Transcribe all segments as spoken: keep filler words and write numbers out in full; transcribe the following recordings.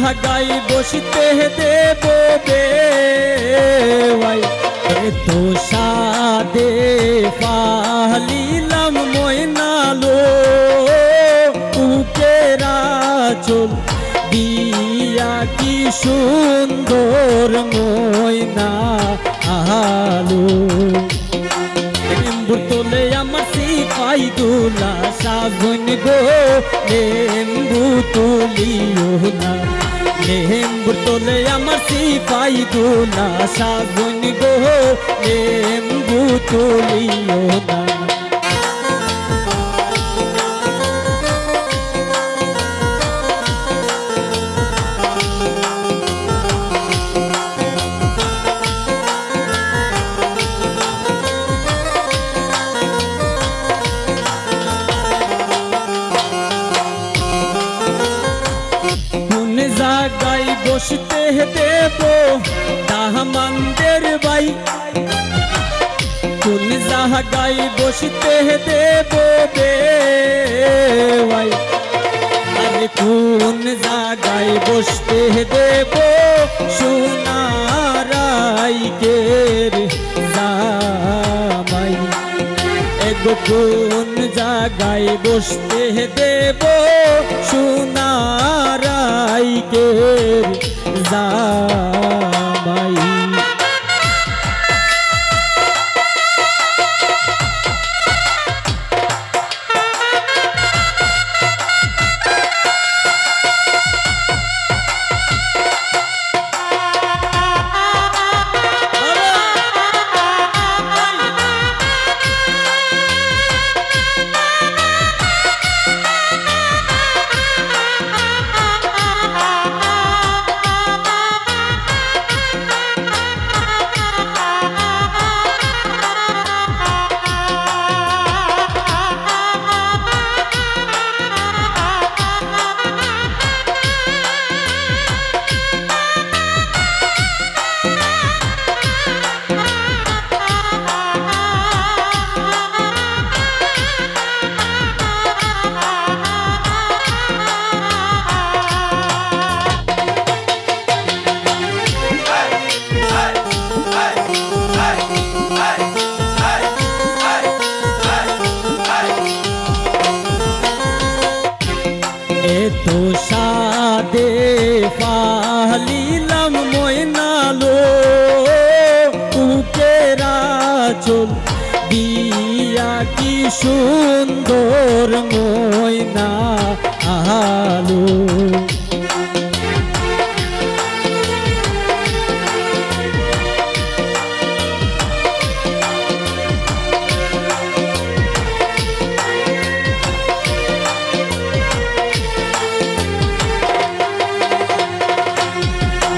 জাগায় বসতে দেব বেওয়াই, এত সাদে পালিলাম ময়না লো, বুকের আঁচল দিয়া কি সুন্দর ময়না আলো। লেম্বুর তলে আমার সিপাই দুলা, সাজন গো লেম্বু তুলিও না। লেম্বুর তলে আমার সিপাই দুলা, সাজন গো লেম্বু তুলিও না। কোন জাগায় বসতে দেব দামান্দের বাই, কোন জাগায় বসতে দেব বেওয়াই, আরে কোন জাগায় বসতে দেব সোনার আইকের জামাই, এগো কোন জাগায় বসতে দেব সোনার আইকের জামাই। এত সাদে পালিলাম ময়না লো, বুকের আঁচল দিয়া কি সুন্দর ময়না আলো।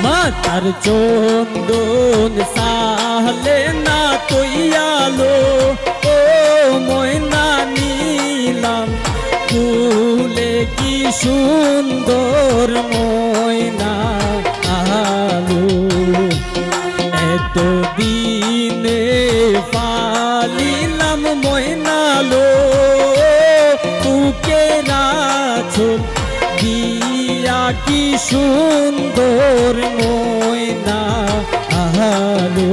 মাথার চন্দন সাহলে না তৈয়ালো, ও ময়না নিলাম কুলে কি সুন্দর ময়না আলো। এত দিনে পালিলাম ময়না লো, বুকের আঁচল দিয়া কি সুন্দর ময়না আলো।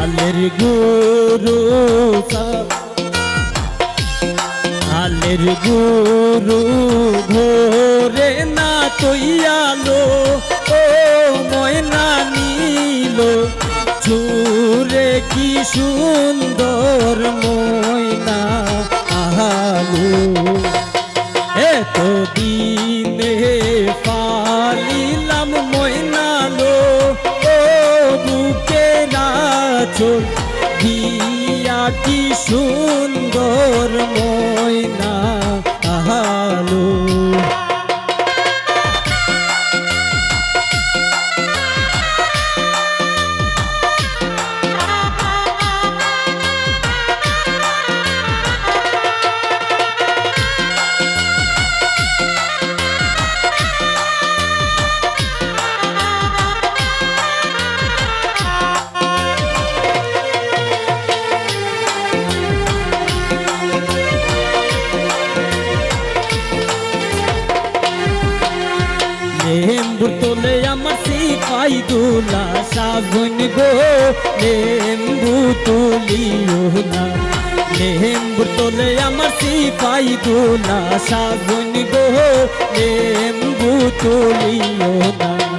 আলের গুরু সা-, আলের গুরু ঘরে না তৈয়ালো, ও ময়না নিল ছুরে কি সুন্দর ময়না আলো। এত দিনে পালিলাম ময়না লো, ও বুকের আঁচল দিয়া কি সুন্দর ময়না আলো। সিপাই দুলা সাজন গো, লেম্বু তুলিও না। লেম্বুর তলে আমার সিপাই দুলা সাজন গো, লেম্বু তুলিও না।